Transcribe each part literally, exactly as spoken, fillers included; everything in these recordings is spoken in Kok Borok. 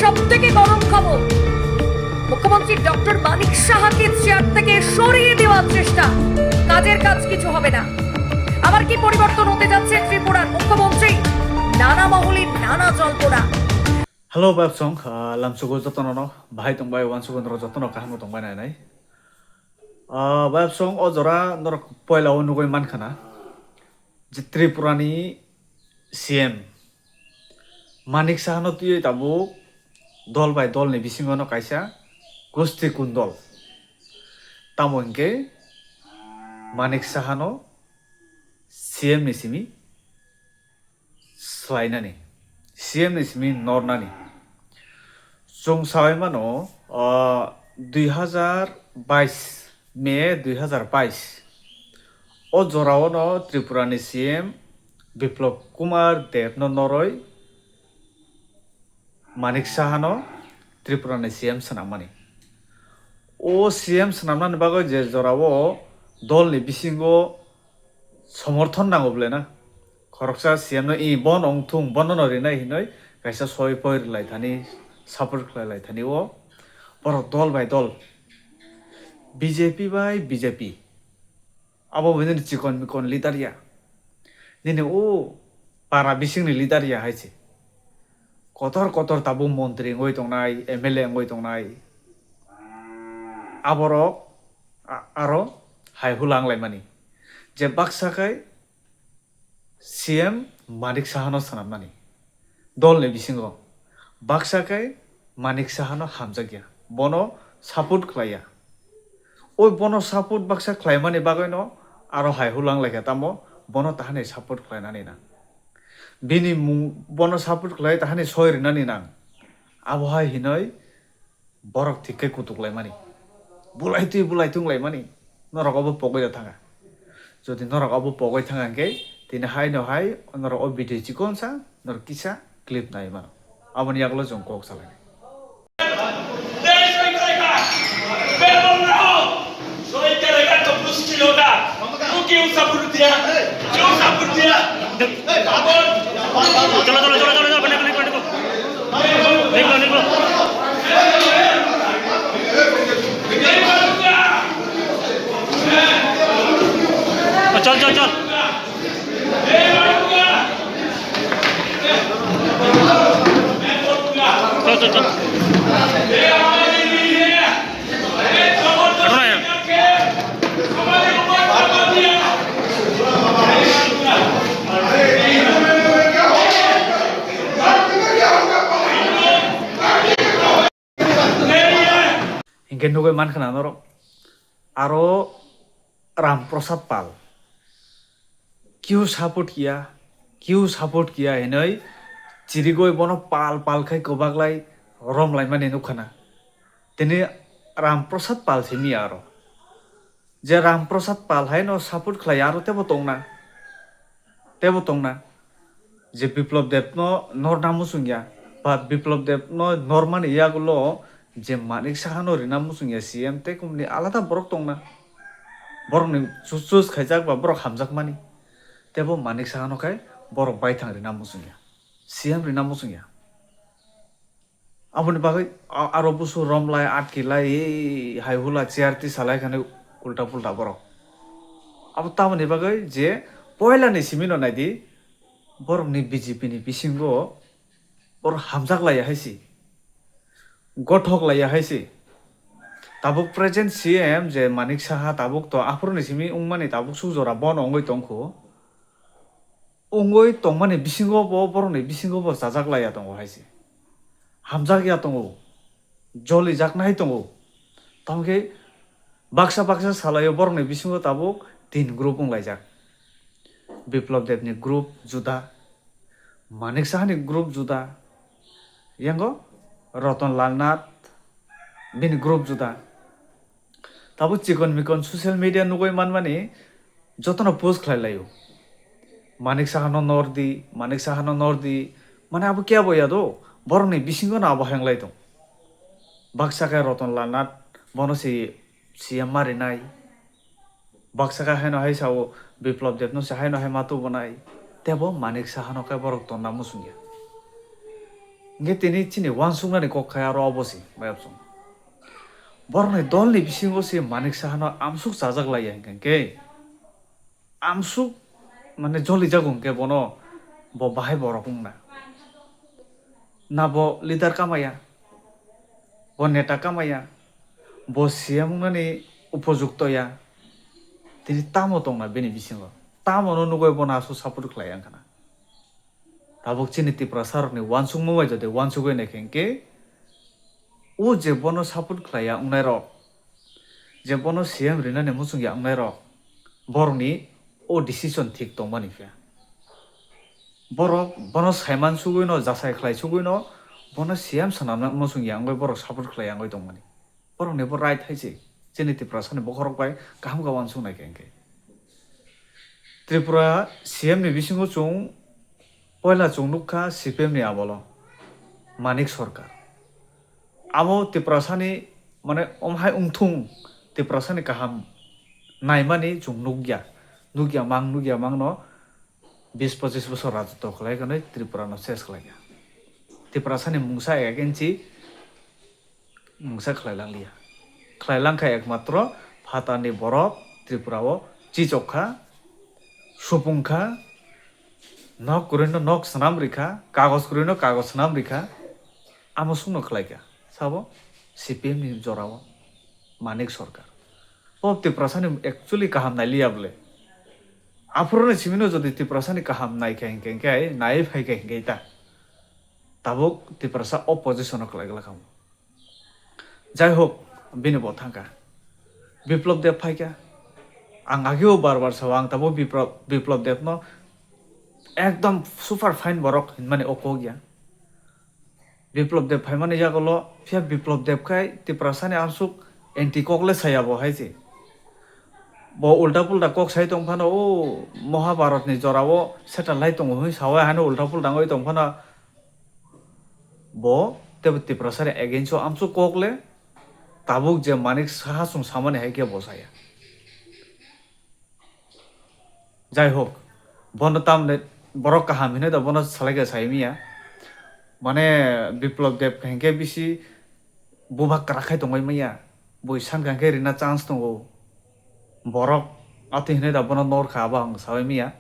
সব থেকে গরম খবর, মুখ্যমন্ত্রী ডক্টর মানিক সাহাকে চেয়ার থেকে সরিয়ে দেওয়ার চেষ্টা। কাজের কাজ কিছু হবে না। আবার কি পরিবর্তন হতে যাচ্ছে ত্রিপুরার মুখ্যমন্ত্রী? নানা মহলে নানা জল্পনা। Hello, bayapsong, ah, lamsugo jotono no, bahai tongbai, wansugo norok jotono kaham tongbai nai nai. Ah, bayapsong, o jora norok poila o nugui mankha na, je Tripura ni C M Manik Saha no twiwi tabuk dol bai dol ni bisingo no kaisa gosti kundol. Tamo hinkhe Manik Saha no C M ni simi swlainani, C M ni simi nornani. Chwng saui mano, ah, dui hazar bais, May dui hazar bais. O jorao no Tripura ni C M Biplab Kumar Deb no noroi Manik Saha no Tripura ni C M swnammani. O C M swnamnani bagwi je jorao dol ni bisingo somorthon nango bwle na. Khoroksa C M no, "I, bono wng thung, bono no rinai," hinwi kaisa soi poi rwlai thani, support khlai lai thani o. Borok dol bai dol, B J P bai B J P. Abo bo nini chikon mikon leader ya. Nini o para bisingni leader ya hai se. Kotor kotor tabuk montri wngwi tongnai, M L A wngwi tongnai. Aborok a-, aro hai hula wnglaimani. Je baksa khai C M Manik Sahano swnamnani. Dolni bisingo baksa khe Manik Sahano hamjakya, bono support khlaiya. Oi bono support baksa khlaimani bagwino aro hai hula wnglaikha, tamo bono tahani support khlainani nang. Bini mung, bono support khlai tahani soi rinani nang. Abo hai hinoi borok thik khe kutuk laimani, bulai twi bulai thung laimani, norok obo pogwi da thanga. Jodi norok obo pogwi thanga hwnkhe, tini hai no hai norok o video chikonsa norok kisa clip nai mano, aboni yagulo chwng kok salainai. Soi kare ka to mushkil hota. Wo kyun support diya? Kyun support diya? Chalo, chalo, chalo, chalo, chalo, pande, pande, pande ko. Niklo, niklo. Chal, chal, chal. Chal, chal, chal. Hinkhe nugwi mankha na norok, aro Ram Prasad Pal. Kiu support kiya, kiu support kiya hinoi chirigoi bono pal pal khai kwbaklai romlaimani nukha na. Tini Ram Prasad Pal simi aro. Je Ram Prasad Pal hai no support khlai aro tebo tongna. Tebo tongna. Je Biplab Deb no norna muchungya, ba Biplab Deb no normani yagulo je Manik Saha no rina muchungya C M tei kumni alada borok tongna. Borokni chus chus khaijak ba borok hamjakmani. Tebo Manik Saha no khai borok baithang rina muchungya. C M rina muchungya. Aboni bagwi a-, aro busu romlai, atkilai, ei, hai hula chair tisalai khani ulta pulta borok. Abo tamoni bagwi je poilani simino naidi, borokni B J P ni bisingo borok hamjak laiya hai se, gothok laiya hai se. Tabuk present C M je Manik Saha tabuk to aphuruni simi wngmani tabuk suk jora bono wngwi tongkhu. Wngwi tongmani bisingo bo, borokni bisingo bo chajak laiya tongo hai se. Hamjak ya tongo, jolijaknai tongo. Tamokhe baksa baksa salaio borokni bisingo tabuk tin group wnglaijak. Biplab Debni group juda, Manik Sahani group juda, yango Ratan Lal Nath bini group juda. Tabuk chikon mikon social media nugwi manmani jotono post khlai laio. Manik Sahano nordi, Manik Sahano nordi. Mane abo kebo ya do, borokni bisingo no abo henglai tong. Baksa khe Ratan Lal Nath bono se C M ma rinai. Baksa khe haino hai sao Biplab Debno se haino hai ma tubunai. Tebo Manik Sahano khe borok tonna muchungya. Hingke tini chini wansuknani kok khe aro obo se, mayapsong. Borokni dolni bisingo se Manik Sahano amsuk chajak laiya hingke hingke amsuk mane jolijago hingke bono bo bahai borok wngna. Na bo leader kamaya, bo neta kamaya, bo C M wngnani upojukto ya, tini tamo tongna bini bisingo? Tamono nugwi bono aswk support khlai wngkha na? Tabuk chini Tiprasa rokni wansukmung bai jodi wansugwi naikhe hwnkhe, o je bono support khlaiya wngnai rok, je bono C M rinani muchungya wngnai rok, borokni o decision thik tongmani phiya. Borok bono saiman sugwino, jasai khlai sugwino, bono C M swnamna muchungya wngwi borok support khlaiya wngwi tongmani. Borokni bo right hai se. Chini Tiprasani bokhorok bai kaham khe wansuk nai khe hwnkhe. Tripura C M ni bisingo chwng poila chwng nukha C P M ni amolo Manik Sarkar. Abo Tiprasani mane omhai wngthung Tiprasani kaham naimani chwng nukya. Nukya mang, nukya mangno bis pochis bosor rajotwo khlai kanwi Tripura no ses khlai kha. Tiprasani mungsa against mungsa khlai lang liya. Khlai lang kha ekmatro phatarni borok Tripura o chichok kha, supung kha, nok kwrwi no nok swnam rikha, kagoj kwrwi no kagoj swnam rikha, amo sungno khlai kha. Sabo C P M ni jora o Manik Sarkar. O Tiprasani actually kaham nai liya bole. Aphuru ni simi no jodi Tiprasani kaham nai kha hingkhe hingkhe nai phai kha hingkhe ta. Tabuk Tiprasa opposition o kwlai glak kha. Jai hok, bini bo thangkha. Biplop Deb phaikha. Ang ageo bar bar sao, ang tabuk Biplop, Biplop Deb no ekdom super fine borok hinmani o kok ya. Biplop Deb phaimani yagulo, phiya Biplop Deb khai Tiprasani amsuk anti kok le saya bo hai se. Bo ulta pulta kok sai tong phano, o Mahabharat ni jora o settle lai tongo hwnwi sawi haino ulta pulta wngwi tong phano. Bo tebo Tiprasani against o amsuk kok le tabuk je Manik Saha chwng samani hai khe bo saya. Jai hok, bono tamni borok kaham hinwi da bono salai khe sai miya. Mane Biplop Deb hinkhe bisi buba kwrak khai tongwi manya. Bui sankha hinkhe rina chance tongo. Borok atwi hinwi da bono nor kha abo ang sawi miya.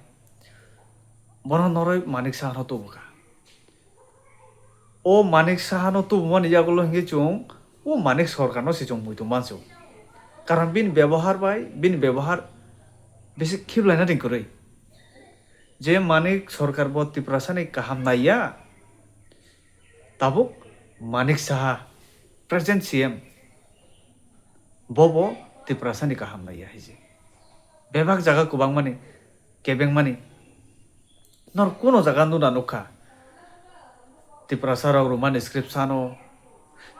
Bono norwi Manik Saha no tubu kha. O Manik Saha no tubumani yagulo hinkhe chwng o Manik Sarkar no se chwng muitu mansu. Karon bini bebohar bai, bini bebohar bisi khiplaina ringkwrwi. Je Manik Sarkar bo Tiprasani kaham naiya, tabuk Manik Saha, present C M, bobo Tiprasani kaham naiya hai se. Bebak jaga kwbangmani, kebengmani. Nor kuno jaga nuna nukha. Tiprasa rok Roman script sano,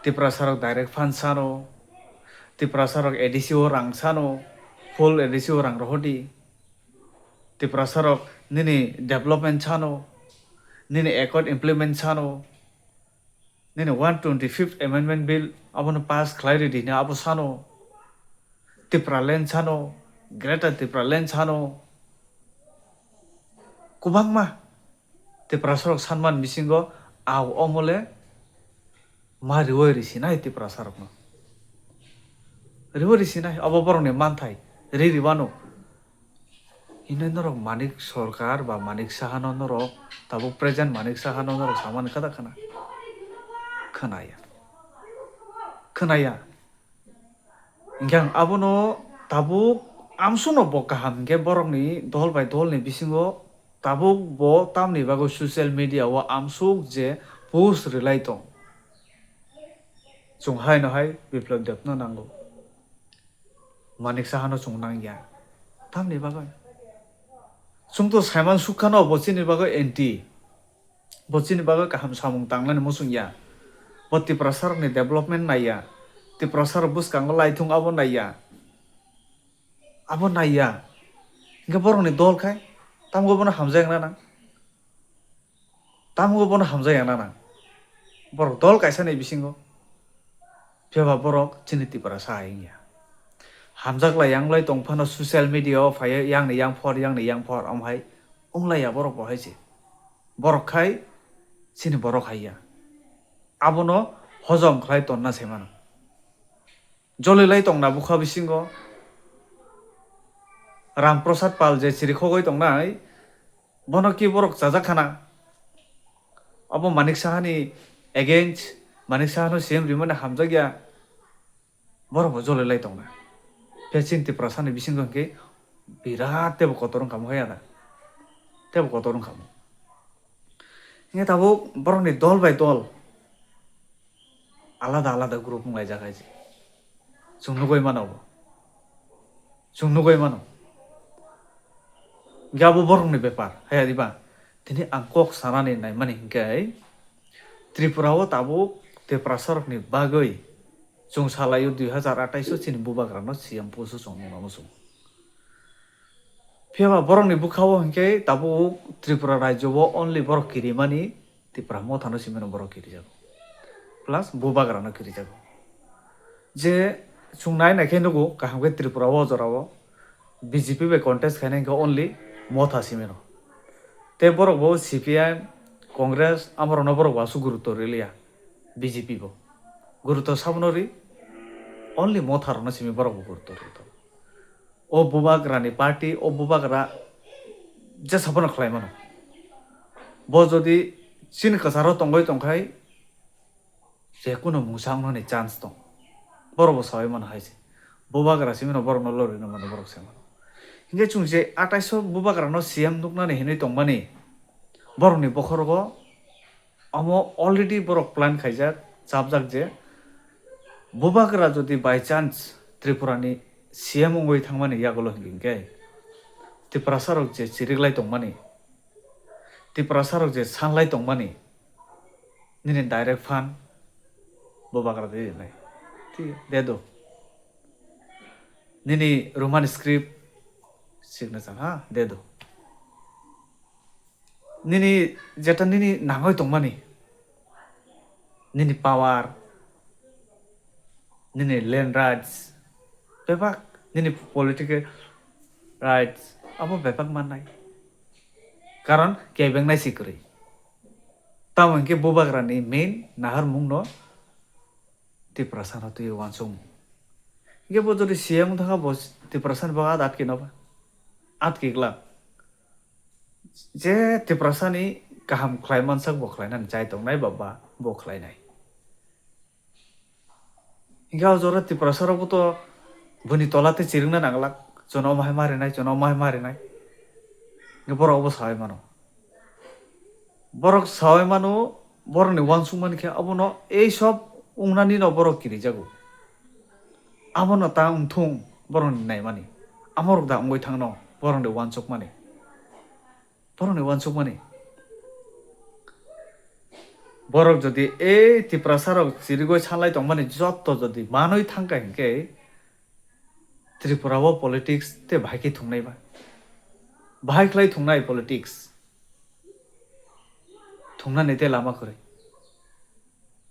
Tiprasa rok direct fund sano, Tiprasa rok A D C o rang sano, full A D C o rang rohordi. Tiprasa rok nini development sano, nini accord implement sano, nini one twenty fifth amendment bill abono pass khlai ridi hwnwi abo sano, Tipraland sano, Greater Tipraland sano, kwbangma Tiprasa rok sanmani bisingo au omole ma riwi risinai Tiprasa rokno. Riwi risinai, abo borokni manthai, ri ribano. Hino norok Manik Sarkar ba Manik Sahano norok, tabuk present Manik Sahano norok samani kada khana? Khanaya. Khanaya. Hingke ang abono tabuk amsukno bo kaham hingke borokni dol bai dolni bisingo tabuk bo tamni bagwi social media o amsuk je post rwlai tong. Chwng haino hai Biplab Debno nango. Manik Sahano chwng nangya. Tamni bagwi? Chwngto saiman sukkhano bo chini bagwi anti. Bo chini bagwi kaham samung tangnani muchungya. Bo Tiprasarokni development naiya. Tiprasarok bwskango laithung abo naiya. Abo naiya. Hingke borokni dol khai tamgo bono hamjak nang. Tamgo bono hamjak ya nana. Borok dol kaisa ni bisingo. Phiya ba borok chini Tiprasa hai wngya. Hamjak lai yang lai tong phano social media o phai yang ni yang phor, yang ni yang phor, omo hai wng lai ya borok bo hai se. Borok khai chini borok hai ya. Abono hojom khlai tonna se mano. Jolilai tongna bukha bisingo Ram Prasad Pal je chirikhogwi tongnai, bono ki borok chajak khana? Abo Manik Sahani against, Manik Sahano C M rimani hamjakya, borok bo jolilai tongna. Phe chini Tiprasani bisingo hwnkhe birat tebo kotor wngkha mo, haya da? Tebo kotor wngkha mo. Hingke tabuk borokni dol bai dol alada alada group wnglaijak hai se. Chwng nugui mano bo. Chwng nugui mano. Hingke abo borokni bepar, haya diba? Tini ang kok sanani naimani hingke Tripura o tabuk Tiprasa rokni bagwi chwng salaio dui hazar atais o chini bubagrano C M post o chwng nuknano chwng. Phiya ba borokni bwkha o hinkhe tabuk Tripura rajyo o only borok kirimani Tipra Motha no simi no borok kirijago. Plus bubagra no kirijago. Je chwng nai nai khe nugo kaham khe Tripura o jora o B J P bai contest khainai hinkhe only Motha simi no. Tei borok bo C P I M, Congress amorok no borok bo aswk gurutto rwliya B J P bo. Gurutto sabono ri only Motha rok no simi borok bo gurutto rwliya. O bubagrani party, o bubagra jesa phano khlai mano. Bo jodi chini kwcharo tongwi tongkhai, je kuno mungsa wngnani chance tong. Borok bo sawi mano hai se. Bubagra simi no borok no lorwi no mano borok se mano. Hinkhe chwng je atais o bubagra no C M nuknani hinwi tongmani borokni bokhorogo Omo already borok plan khaijak, chapjak je bubagra jodi by chance Tripura ni C M wngwi thangmani yagulo hinkhe Tiprasa rok je chiriklai tongmani, Tiprasa rok je sanlai tongmani, nini direct fund bubagra de rinai. Thik de do. Nini Roman script signature ha de do. Nini jeta nini nangoi tongmani, nini power, nini land rights, bebak nini political rights, abo bebak mannai. Karon kebengnai si kwrwi. Tamo hinkhe bubagrani main naharmungno Tiprasano twi uansukmung. Hinkhe bo jodi C M wng thangkha, bo Tiprasani bagwi atki no ba? Atki glak. Je Tiprasani kaham khlai mansak bo khlainani chai tongnai ba, ba bo khlainai. Hinkhe o jora Tiprasa rokbo to boni tola tei chirikna nanglak, chwngno omo hai ma rinai, chwngno omo hai ma rinai. Hinkhe borok obo sawi mano. Borok sawi mano, borokni uansukmani khe abono ei sob wngnanino borok kirijago. Abono ta wngthung borokni naimani. Amorok da wngwi thangno borokni uansukmani. Borokni uansukmani. Borok jodi ei Tiprasa rok chirigwi sanlai tongmani jotto jodi manwi thangkha hinkhe Tripura o politics tei bahai khe thungnai ba? Bahai khlai thungnai politics? Thungnani tei lama kwrwi.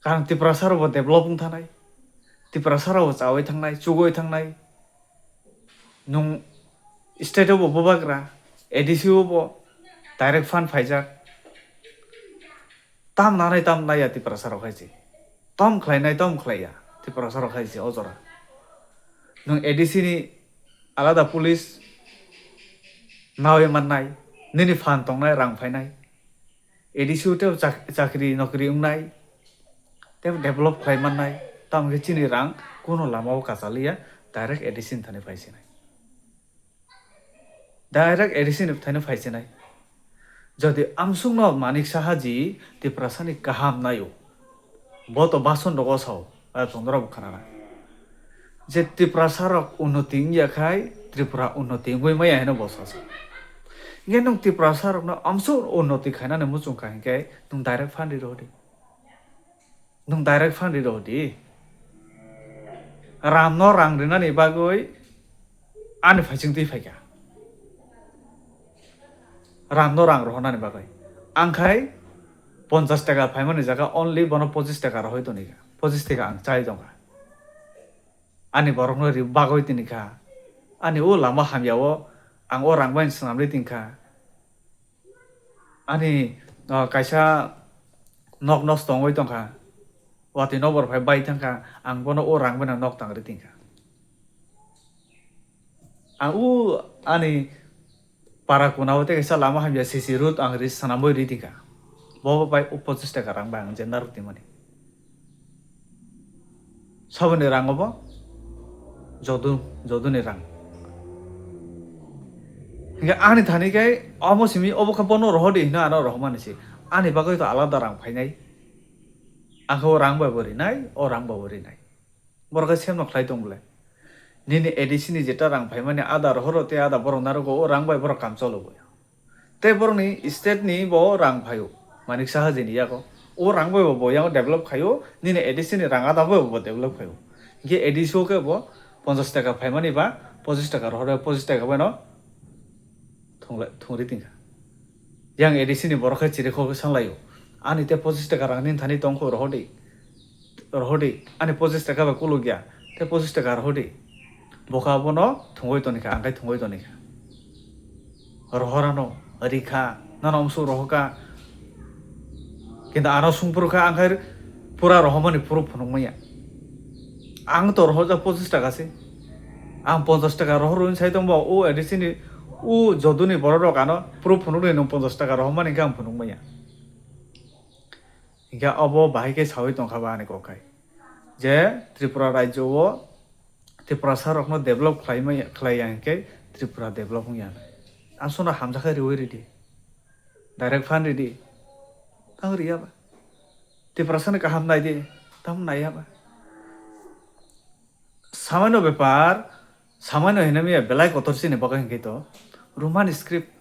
Karon Tiprasa rok bo develop wng thanai. Tiprasa rok bo chawi thangnai, chugwi thangnai. Nwng state o bo bubagra, A D C o bo direct fund phaijak. Tam nanai tam naiya Tiprasa rok hai se. Tom khlainai tom khlaiya Tiprasa rok hai se o jora. Nwng A D C ni alada police nawi mannai, nini phan tongnai, rang phainai. A D C o tei chak-, chakri nokri wngnai, tei develop khlai mannai, tamo khe chini rang kuno lama o kachaliya, direct A D C ni thani phai sinai. Direct A D C ni thani phai sinai. Jodi amsukno Manik Saha ji Tiprasani kaham naio, bo to bason rogo sao, a tongdora bo khanana. Je Tiprasa rok unnoti wngya khai Tripura unnoti wngwi maya hino bo sasa. Nge nwng Tiprasa rokno amsuk unnoti khainani muchung kha hinkhe nwng direct fund ri rodi. Nwng direct fund ri rodi. Ramno rang rinani bagwi ani phaising twi phaikha. Ramno rang rohornani bagwi. Ang khai ponchas taka phaimani jaga only bono pochis taka rohoi toni kha. Pochis taka ang chai tongkha. Ani borokno ri bagwi tini kha. Ani o lama hamya o ang o rang bai swnamri tin kha. Ani, ah, kaisa nok nosto wngwi tongkha. Watwi nokbar phai bai thangkha, ang bono o rang bai no nok tang ri tingkha. Ang o ani para kuna o tei kaisa lama hamya C C road ang ri swnamwi ri tingkha. Bo bai o pochis taka rang bai ang je narwk tingmani. Saboni rang obo jodu, joduni rang. Hingke ani thani khe omo simi obo khe bono rohor di hino ano rohormani se. Ani bagwi to alada rang phainai. Ang khe o rang bai bo rinai, o rang bai bo rinai. Borok khe semno khlai tong bwle. Nini A D C ni jeta rang phaimani ada rohoro tei ada borok narogo o rang bai borok kam cholo bo. Tei borokni state ni bo rang phaio, Manik Saha jini yago. O rang bai bo, bo yang develop khaio, nini A D C ni rang ada bai bo develop khaio. Hingke A D C o khe bo ponchas taka phaimani ba pochis taka rohor bai pochis taka bai no thunglai, thungri tingkha. Yang A D C ni borok khe chirikhok sanlaio. Ani tei pochis taka rang nini thani tongkho rohor di. Rohor di, ani pochis taka bai kuluk ya, tei pochis taka rohor di. Bo kha bono thungwi tonikha, ang khe thungwi tonikha. Rohorano rikha, nano omsuk rohorkha. Kintu ano sungphuru kha, ang khe pura rohormani phuru phunukmaya. Ang to rohorjak pochis taka se. Ang ponchas taka rohor hwnwi sai tongbo, o A D C ni, o joduni borok rok ano phuru phunuknwi nwng ponchas taka rohormani khe ang phunukmaya. Hingke obo bahai khe saui tongkha ba ani kok khai. Je Tripura rajyo o Tiprasa rokno develop khlaimaya, khlaiya hingke Tripura develop wngya. Aswkno hamjakhe riui ridi. Direct fund ridi. Tamo riya ba. Tiprasani kaham naidi. Tamo naiya ba. Samaino bepar, samaino hinamya belai kotor chini bagwi hingke to. Roman script.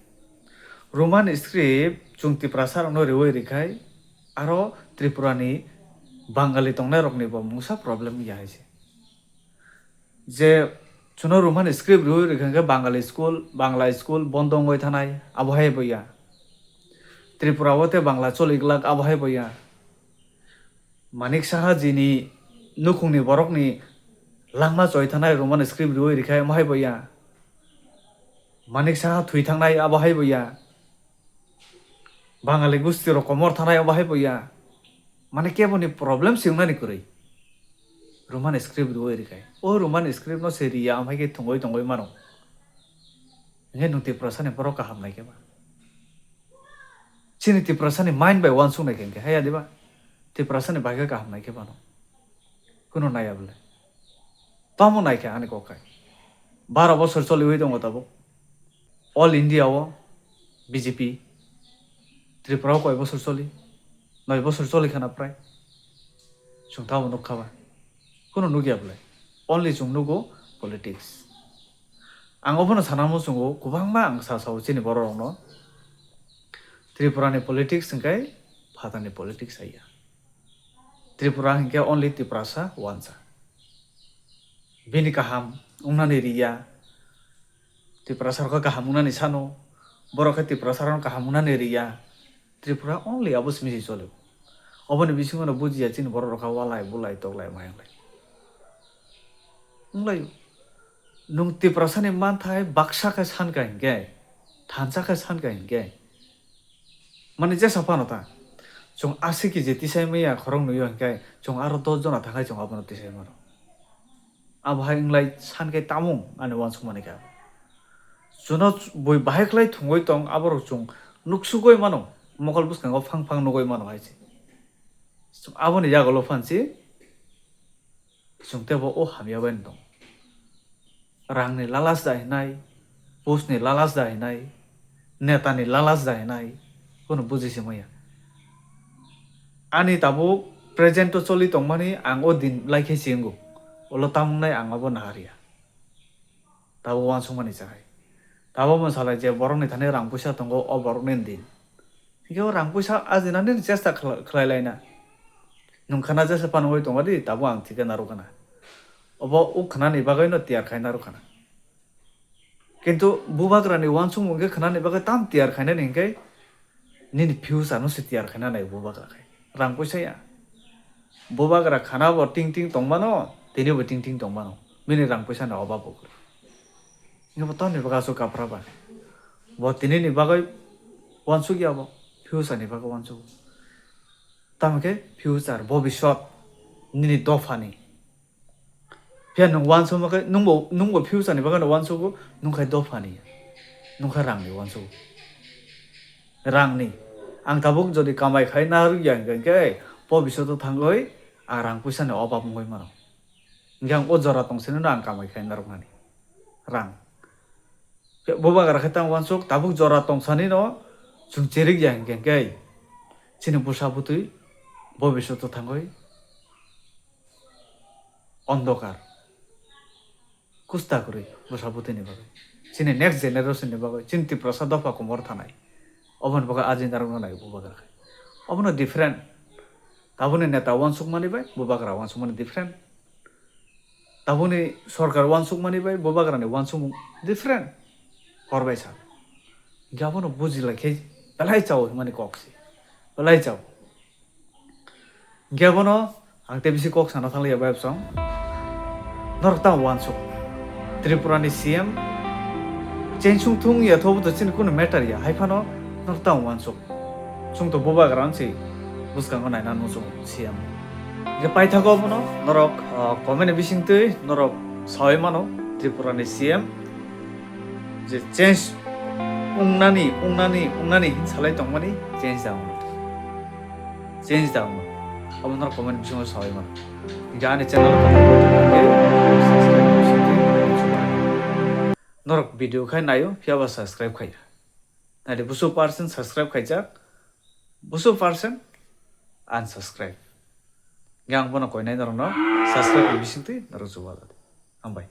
Roman script chwng Tiprasa rokno riui rikhai, aro Tripura ni Bangali tongnai rokni bo mungsa problem ya hai se. Je chwngno Roman script riui rikha hingke Bangali school, Bangla school bondo wngwi thanai, abo hai bo ya. Tripura o tei Bangla choli glak, abo hai bo ya. Manik Saha jini nukhungni borokni langma choi thanai Roman script riui rikhai, amo hai bo ya. Manik Saha thwi thangnai, abo hai bo ya. Bangali gusti rok komor thanai, abo hai bo ya. Mane keboni problem se wngnani kwrwi. Roman script riui rikhai. O Roman script no se riya, amhai khe thungwi tongwi mano. Hingke nwng Tiprasani borok kaham nai khe ba. Chini Tiprasani mind bai uansuk nai khe hingke haya diba? Tiprasani bai khe kaham nai khe bano. Kuno naiya bole. Tamo nai khe ani kok khai. Baro bosor choliui tongo tabuk. All India o B J P. Tripura o koi bosor choli? Noi bosor choli khana prai. Chwng tamo nuk kha ba. Kuno nukya bole. Only chwng nugo politics. Ang obono sana muchungo, kwbangma ang sa sao chini borok rokno. Tripura ni politics hingke phatani politics saya. Tripura hingke only Tiprasa wansa. Bini kaham wngnani riya. Tiprasa rok kaham wngnani sano. Borok khe Tiprasa rok kaham wngnani riya. Tripura only abo simi se chole. Oboni bisingo no bujiya chini borok rok kha walai bulai toklai mayanglai. Wnglaio. Nwng Tiprasani manthai baksa khe sankha hinkhe, thansa khe sankha hinkhe, mani jesa phano ta, chwng asi kg tisai maya khorok nwi o hinkhe, chwng aro dos jona thangkhai chwng abono tisai mano. Abo hai wnglai sankhe tamung ani uansukmani kha. Chwngno bui bahai khlai thwngwi tong, aborok chwng nuksugwi mano, mokol bwskango phang phang nugwi mano hai se. Aboni yagulo phansi chwng teibo o hamya bai tong. Rangni lalas da hinai, postni lalas da hinai, netani lalas da hinai, bono buji se maya. Ani tabuk present o choli tongmani ang o din lai khe se wngo, ulo tamung nai ang abo naharya. Tabuk uansukmani chahai. Tabuk bo salai je borokni thani rang puisa tongo, o borokni din. Hingke o rang puisa ajinani chesta khla-, khlai laina. Nwng khana jesa phano oi tongo di, tabuk ang thike narwk khana. Obo o khnani bagwi no tiyar khai narwk khana. Kintu bubagrani uansukmung khe khnani bagwi tam tiyar khainani hinkhe nini future no se tiyar khaina nai bubagra khai. Rang puisa ya. Bubagra khana bo ting ting tongmano, tini bo ting ting tongmano. Bini rang puisa ni obab bo kwrwi. Hinkhe bo tamni bagwi aswk kaphra ba. Bo tini ni bagwi uansuk ya bo, future ni bagwi uansuk. Tamo khe future, bobiswt. nini dophani. Phiya nwng uansukma khe nwngbo, nwngbo future ni bagwi no uansugo, nwng khai dophani, nwng khai rangni uansugo. Rangni. Ang tabuk jodi kamai khai narwkya hwnkhe, bobishoto thangwi ang rang puisa ni obab wngwi mano. Hwnkhe ang o jora tong sini no ang kamai khai narwknani. Rang. Bubagra khe tang uansuk, tabuk jora tong sani no chwng cherikya hwnkhe, hwnkhe chini bwsa bwtwi bobishoto thangwi ondokar. Kusta kwrwi bwsa bwtwini bagwi, chini next generation ni bagwi, chini Tiprasa dopha komor thanai. Oboni bagwi ajina rwna nai bubagra khai. Obono different. Tabukni neta uansukmani bai bubagra uansukmani different. Tabukni sorkar uansukmani bai bubagrani uansukmung different. Hor bai sal. Hwnkhe abono bujilai khe belai chao hwnmani kok se. Belai chao. Hwnkhe abono ang tei bisi kok sana thangli ya bai bwsong. Norok tamo uansuk. Tripura ni C M change wng thung ya thobo to chini kunu matter ya. Hai phano norok tamo uansuk. Chwng to bubagra wngsi bwskango naina nung chwng C M. Hwnkhe paithago abono norok, ah, comment ni bisingtwi norok sawi mano Tripura ni C M je change wngnani, wngnani, wngnani hin salai tongmani change da wngno. Change da wngno. Abo norok comment bisingo sawi mano. Hwnkhe ani channel subscribe bisingtwi norok video khai naio, phiyaba subscribe khaiya. Nadi busu percent subscribe khaijak, busu percent unsubscribe. Hwnkhe ang bono koinai norokno subscribe ni bisingtwi norok chubaladi. Hambai.